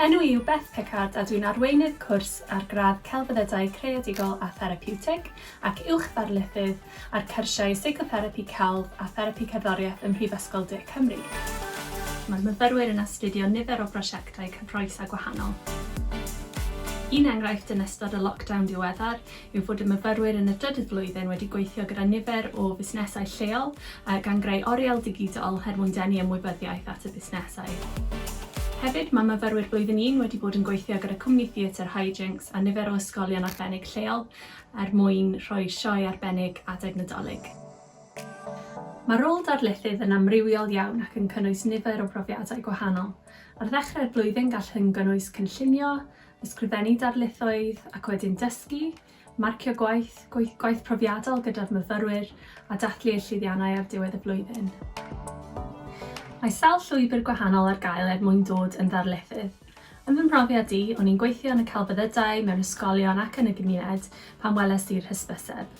enw i yw Beth Pickard a dwi'n arweinydd cwrs ar gradd Celfyddydau Creadigol a Therapiwtig ac uwch ddarlithydd ar cyrsiau Seicotherapi Celf a Therapi Cerddoriaeth ym Mhrifysgol De Cymru. Mae'r myfyrwyr yn astudio nifer o brosiectau cyffrous a gwahanol. Un enghraifft yn ystod y lockdown diweddar yw fod y myfyrwyr yn y drydydd flwyddyn wedi gweithio gyda nifer o fusnesau lleol gan greu oriel digidol er mwyn denu ymwybyddiaeth at y busnesau. Hefyd, mae myfyrwyr blwyddyn un wedi bod yn gweithio gyda cwmni theatr Hijinx a nifer o ysgolion arbennig lleol er mwyn rhoi sioe arbennig adeg Nadolig. Mae rôl darlithydd yn amrywiol iawn ac yn cynnwys nifer o brofiadau gwahanol. Ar ddechrau'r flwyddyn gall hyn gynnwys cynllunio, ysgrifennu darlithoedd ac wedyn dysgu, marcio gwaith, gwaith profiadol gyda'r myfyrwyr a dathlu eu llwyddiannau ar diwedd y flwyddyn. Mae sawl llwybr gwahanol ar gael er mwyn dod yn ddarlithydd. Yn fy mhrofiad i, o'n i'n gweithio yn y celfyddydau, mewn ysgolion ac yn y gymuned pan weles i'r hysbyseb.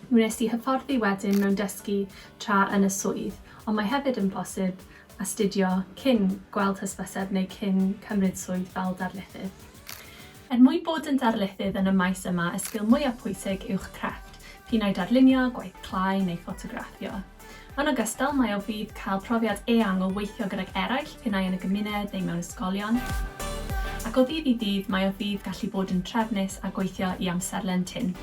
Mi wnes i hyfforddi wedyn mewn dysgu tra yn y swydd, ond mae hefyd yn bosib astudio cyn gweld hysbyseb neu cyn cymryd swydd fel darlithydd. Er mwyn bod yn darlithydd yn y maes yma y sgil mwyaf pwysig yw'ch crefft, p'un ai darlunio, gwaith clai neu ffotograffio. Yn ogystal, mae o fudd cael profiad eang o weithio gydag eraill, p'un ai yn y gymuned neu mewn ysgolion. Ac o ddydd i ddydd, mae o fudd gallu bod yn trefnus a gweithio i amserlen tynn.